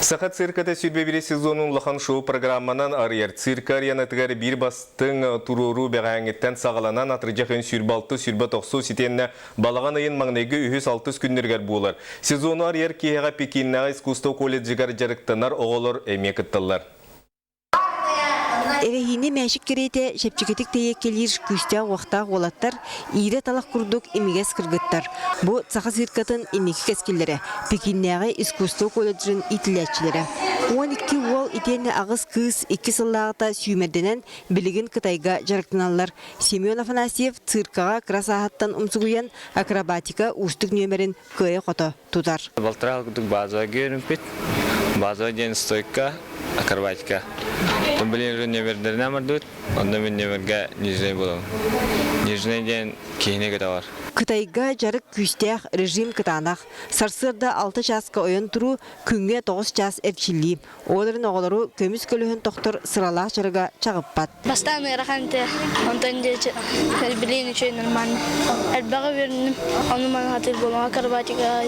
Саха цирката 21 сезонун улахан шоу-программанан арыйар. Цирка аренатыгар биир бастыҥ туруоруу бэҕэһээҥҥиттэн саҕаланан атырдьах ыйын 26-29 итиэннэ балаҕан ыйын маҥнайгы үһүс-алтыс күннэригэр буолар. Сезону арыйар киэһэҕэ Пекиннээҕи искусство колледжыгар дьарыктанар оҕолор эмиэ кытталлар. Эрэһиинэ мээчик кэриэтэ чэпчэкитик тэйиэккэлиир күүстээх-уохтаах уолаттар, иирэ талах курдук имигэс кыргыттар. Бу саха циркатын инники кэскиллэрэ, Пекиннээҕи искусство колледжын иитиллээччилэрэ. 12 уол итиэннэ аҕыс кыыс икки сыллааҕыта сүүмэрдэнэн билигин Кытайга дьарыктаналлар. Семен Афанасьев циркаҕа кыра сааһыттан умсугуйан акробатика уустук нүөмэрин кыайа-хото тутар. Балтараа курдук базовай үөрэммит. Базовай диэн стойка, акробатика. Блин, нүөмэрдэринэн бардыбыт. Онно мин нүөмэргэ нижнэй буолабын. Нижнэй диэн киһини көтөҕөр. Кытайга дьарык күүстээх, режим кытаанах. Сарсыарда алта чааска ойон туруу, күҥҥэ тоҕус чаас эрчиллии. Ол эрэн оҕолору көмүс көлөһүн тохтор сыралаах дьарыга чаҕыппат. Бастаан ыарахан этэ, онтон дьэ билигин үчүгэй нормально. Элбэҕи үөрэнним, ону маны сатыыр буолуом, акробатика,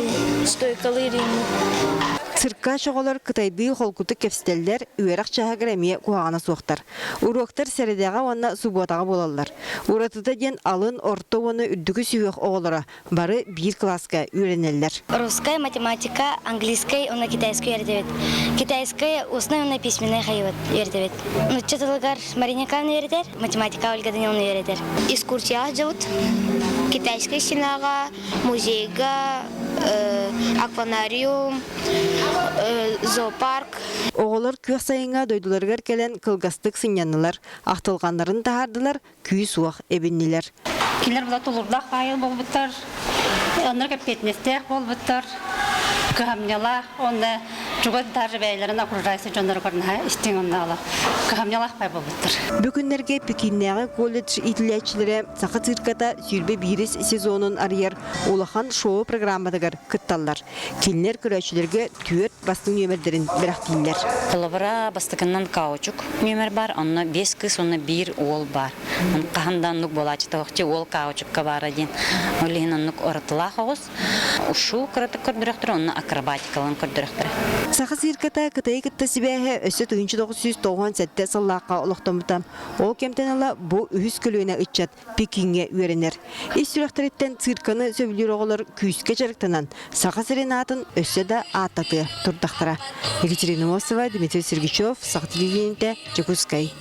стойкалыыр иҥин. Циркач оҕолор кытайдыы холкутук кэпсэтэллэр, үөрэх чааһыгар эмиэ куһаҕана суохтар. Уруоктар сэрэдэҕэ уонна субуотаҕа буолаллар. Уратыта диэн алын, орто уонна үрдүкү сүһүөх оҕолоро бары биир кылааска үөрэнэллэр. Русская, математика, английскай уонна китайскай үөрэтэбит. Китайскай устнай уонна письменнай хайыбыт үөрэтэбит. Нучча тылыгар Марина Николаевна үөрэтэр, математика Ольга Даниловна үөрэтэр. Экскурсияҕа сылдьабыт. Китайскай стенаҕа, музейга, акванариум, зоопарк. Оҕолор күөх сайыҥҥа дойдуларыгар кэлэн кылгастык сынньаннылар, ахтылҕаннарын таһаардылар, күүс-уох эбиннилэр. Кинилэр була тулуурдаах баайыл буолбуттар, оннук эппиэтинэстээх буолбуттар, кыһамньылаах уонна чугас даже бэйэлэрин окружающий дьонноругар наһаа истиҥ онно кыһамньылаах баай буолбуттар. Бу күннэргэ Пекиннээҕи колледж иитиллээччилэрэ Саха цирката 21 сезонун арыйар улахан шоу программатыгар кытталлар. Кинилэр көрөөччүлэргэ түөрт бастыҥ нүөмэрдэрин бэлэхтииллэр. Холобура, бастакыннан каучук нүөмэр бар, онно биэс кыыс уонна биир уол баар. Хаһан да оннук буолааччы тоһохчу уол каучукка баара диэн. Ол иһин оннук уратылаах оҕус. Ушу кыратык көрдөрөхтөрө, онно акробатикаларын көрдөрөхтөрө. Саха цирката Кытайы кытта сибээһэ өссө 1997 сыллаахха олохтоммута. Ол кэмтэн ыла бу үһүс көлүөнэ ыччат Пекиҥҥэ үөрэнэр. Ис сүрэхтэриттэн цирканы сөбүлүүр оҕолор күүскэ дьарыктанан, Саха сирин аатын өссө да ааттатыа турдахтара. Екатерина Мосова, Дмитрий Сергучев, Саха телевидениетэ, Дьокуускай.